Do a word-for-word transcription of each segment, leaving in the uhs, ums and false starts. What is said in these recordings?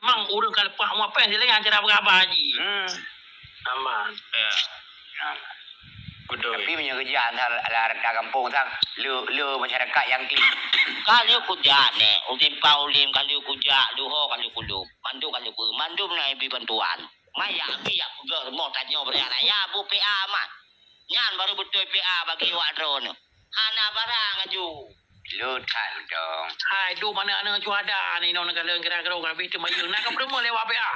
Memang ureuëng ka leupah muapéh sileng cara beuraba jih. Hmm. Aman. Ya. Betul. Tapi meunyoe geujak asal ala rata kampung sang, le, le masyarakat nyang klik. Ka lheueh kujak nèk, u simpang ulém ka lheueh kujak, duho ka lheueh kulom, mandum ka lheueh ku, mandum na ibi bantuan. Maya abi yak peugah rumoh tanyoe bri raya bu P A mah. Nyan baru beutôi P A bagi awak droeneuh. Hana barang aju. Lut that dong. Hai, duek mana aneuk syuhada ni, inong neugala kira-kira habéh teumayeueng. Na ka peurumoh lewat P A.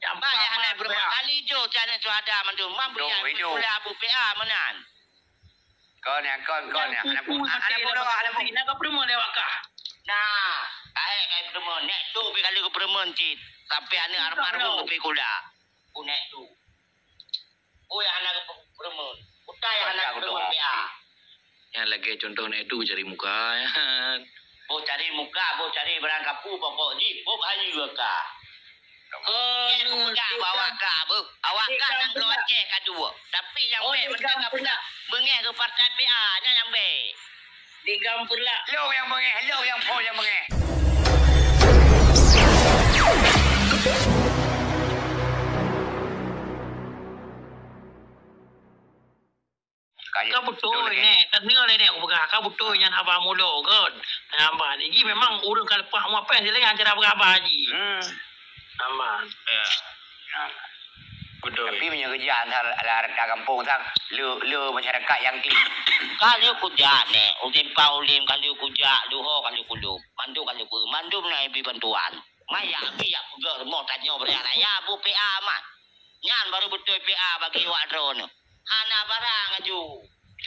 Nyang Bah, nyang hana peurumoh. Kali jo cak aneuk syuhada mandum. Mam bri pula bu P A meunan. Kon, nyang kon, kon, nyang hana pu-, hana pula, hana pu-. Na ka peurumoh lewat kah? Nah, kae, kae peurumoh. Nèk tu pi kali ka peurumoh cit. Sampai aneuk almarhum pi kula. Bu nèk tu. Oh, nyang hana geupeurumeun. Utai nyang hana geupeurumeun P A. Nyan lagèe contoh nèk tu cari muka, nyan. Boh cari muka, boh cari barang kapu, pokok jih, boh hayu ka. Nyan peugah bak awak ka, beuh. Awak ka nanggroe Aceh ka duek. Tapi nyang bèk meunan ka peugah beungèh keu partai P A, nyan nyang bèk. Digam peureulak. Lôn nyang beungèh, lôn nyang phôn nyang beungèh. Ka beutôi, nèk. Ka deungoe lé nèk kupeugah. Ka beutôi nyan haba mulo, kon. Haba jih memang ureueng ka leupah muapéh, silèe nyan cara beuraba jih. Hmm. Aman. Ya. Betul. Tapi meunyoe geujak asal ala rata kampung sang, le, le masyarakat nyang klik. Ka lheueh kujak nèk, u simpang ulém ka lheueh kujak, duho ka lheueh kulom, mandum ka lheueh ku, mandum na ibi bantuan. Maya abi yak peugah rumoh tanyoe bri raya bu P A mah. Nyan baru beutôi P A bagi awak droeneuh. Hana barang aju.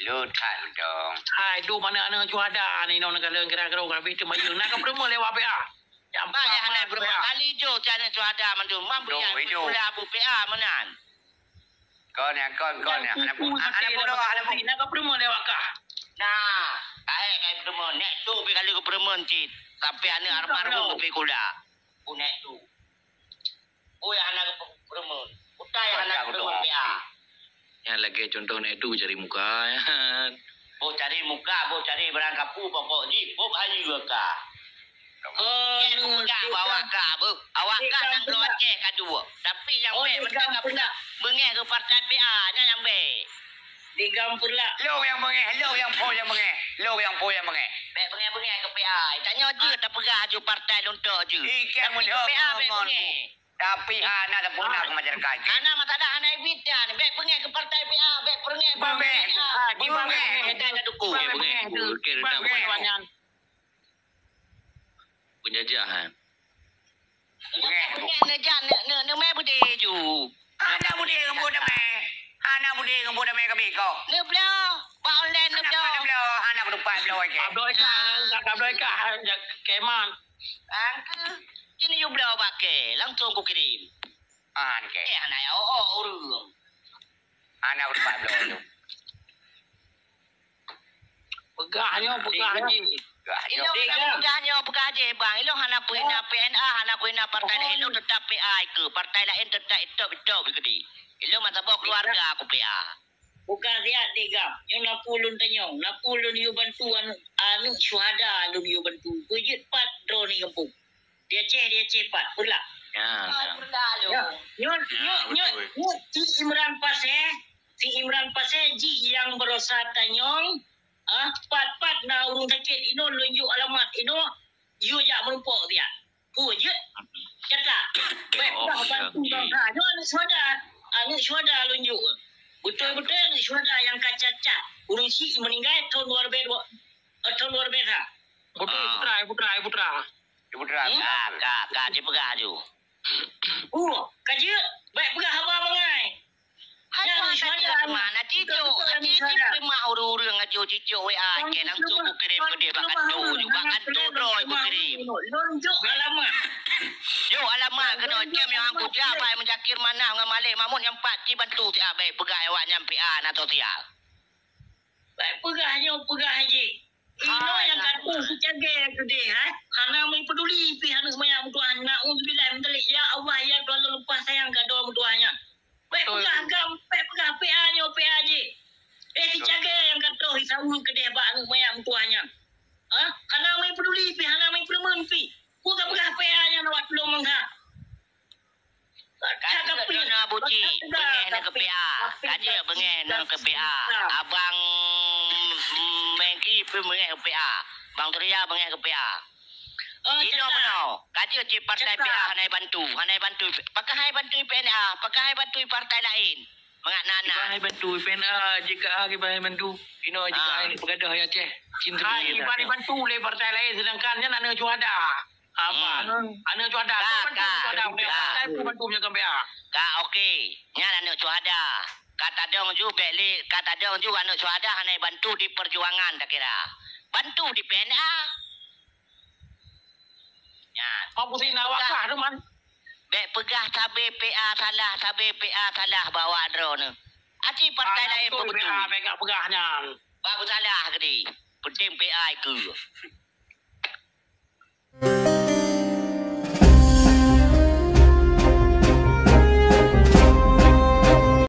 Lut that dong. Hai, duek mana aneuk syuhada ni, inong neugala kira-kira habéh teumayeueng. Na ka peurumoh lewat P A. Bah, nyang hana peurumoh. Kali jo cak aneuk syuhada mandum. Mam bri pula bu P A meunan. Kon, nyang kon, kon, nyang hana pu-, hana pula, hana pu-. Na ka peurumoh lewat kah? Nah, kae, kae peurumoh. Nèk tu pi kali ka peurumoh cit. Sampai aneuk almarhum pi kula. Bu nèk tu. Oh, nyang hana geupeurumeun. Utai nyang hana geupeurumeun P A. Nyan lagèe contoh nèk tu cari muka, nyan. Boh cari muka, boh cari barang kapu, pokok jih, boh hayu ka. Nyan peugah bak awak ka, beuh. Awak ka nanggroe Aceh ka duek. Tapi nyang bèk meunan ka peugah beungèh keu partai P A, nyan nyang bèk. Digam pula. Lôn nyang beungèh, lôn nyang phôn nyang beungèh. Lôn nyang phôn nyang beungèh. Bèk beungèh-beungèh keu P A. Tanyoe jeuet tapeugah aju partai lôn tok jeuet. Tapi keu P A bèk beungèh. Tapi hana tapeugah keu masyarakat. Hana masalah, hana ibiet nyan. Bèk beungèh keu partai P A, bèk beungèh keu P A. Beungèh. Beungèh. Beungèh. Beungèh. Beungèh. Penjajah, eh. Beungèh. Beungèh neujak, ne-, ne-, neumè beudé ju. Hana beudé ngon buet damai. Hana beudé ngon buet damai kami ko. Neubloe, bak online neubloe. Hana beudé, hana beudé. Bloe ka, ka bloe ka, jak keman. Angke, kini you bloe bak ke, langsung ku kirim. An ke. Eh, hana ya, oh, oh, ureueng. Hana beudé bloe tu. Peugah nyoe, peugah jih. Ilôn hana peugah nyoe, peugah jih, bang. Ilôn hana peuhina P N A, hana peuhina partai laén. Ilôn teutap P A keu partai laén teutap itop-itop keu di. Ilôn meusaboh keuluwarga aku P A. Buka siat digam. Nyoe na peue lôn tanyong, na peue lôn yue bantu aneuk, aneuk syuhada lôn yue bantu. Beujeuet pat droeneuh gampông. Di Aceh, di Aceh pat, peureulak. Ya, ya. Nyoe, nyoe, nyoe, nyoe, si Imran Pasé, si Imran Pasé jih nyang barosa tanyong, ah, pat-pat na ureueng sakét inoe lôn yue alamat inoe, yue jak meurumpok siat. Peue jeuet? Cata. Bèk peugah bantu bansa. Nyoe aneuk syuhada. Aneuk syuhada lôn yue. Beutôi-beutôi aneuk syuhada nyang ka cacat. Ureueng syiek meuninggai thôn dua ribèe dua, eh, thôn dua ribèe sa. Beutôi, putra, putra, putra. Putra. Ka, ka, ka, jipeugah aju. Uh, ka jeuet. Bèk peugah haba bangai. Hai, nyan tuan tadi teuma na cicok, cicok teuma ureueng-ureueng ajo cicok W A ke langsung ku kirim keu dia bak kanto, ju bak kanto droe ku kirim. Lôn jok alamat. Jok alamat keunoe, jam nyang aku jak bai Muzakir Manaf ngon Malik Mahmud nyang pat ci bantu siat bèk peugah awak nyan P A na sosial. Bèk peugah nyoe, peugah jih. Inoe nyang ka tueng sicagée keudeh, hai. Hana meupeuduli pih aneuk manyak meutuah. Nauzubillah min dzalik. Ya Allah, ya Tuhan, lôn leupah sayang keu droe meutuah nyan. Bèk peugah agam, bèk peugah P A nyoe, P A jih. Eh, sicagée nyang ka troh jisaweue keudeh bak aneuk manyak meutuah nyan. Ha? Hana meupeuduli pih, hana meupeurumeuen pih. Peue ka peugah P A nyan awak tulông bansa? Cik, beungéh nang keu P A. Ka jeuet beungéh nang keu P A. Abang, mm, Maggie pih beungéh keu P A. Bang Surya beungéh keu P A. Oh, jinoe meunoe. Ka jeuet cit partai P A hana bantu, hana bantu. Pakon hana bantu P N A, pakon hana bantu partai laén. Mangat na-na. Kiban hai bantu P N A, J K A kiban hai bantu. Inoe J K A Ah. nyang peugah hai Aceh. Cinta Hai, kiban hai bantu lé partai laén, sedangkan nyan aneuk syuhada. Apa? Hmm. Aneuk syuhada. Ka, Apa bantu ka, syuhada? P N A, ka. Partai pun bantu meunyoe kon P N A. Ka, oke. Nyan aneuk syuhada. Ka tadong ju bèk lé, ka tadong ju aneuk syuhada hana bantu di perjuangan takira. Bantu di P N A. Nyan. Kau pusing nak wakah tu, Man. Bèk peugah sabe P A salah, sabe P A salah bak awak droeneuh. Aci partai laén pun beutôi. Bèk peugah nyan. Bak salah keudéh. Penting P A ikeu.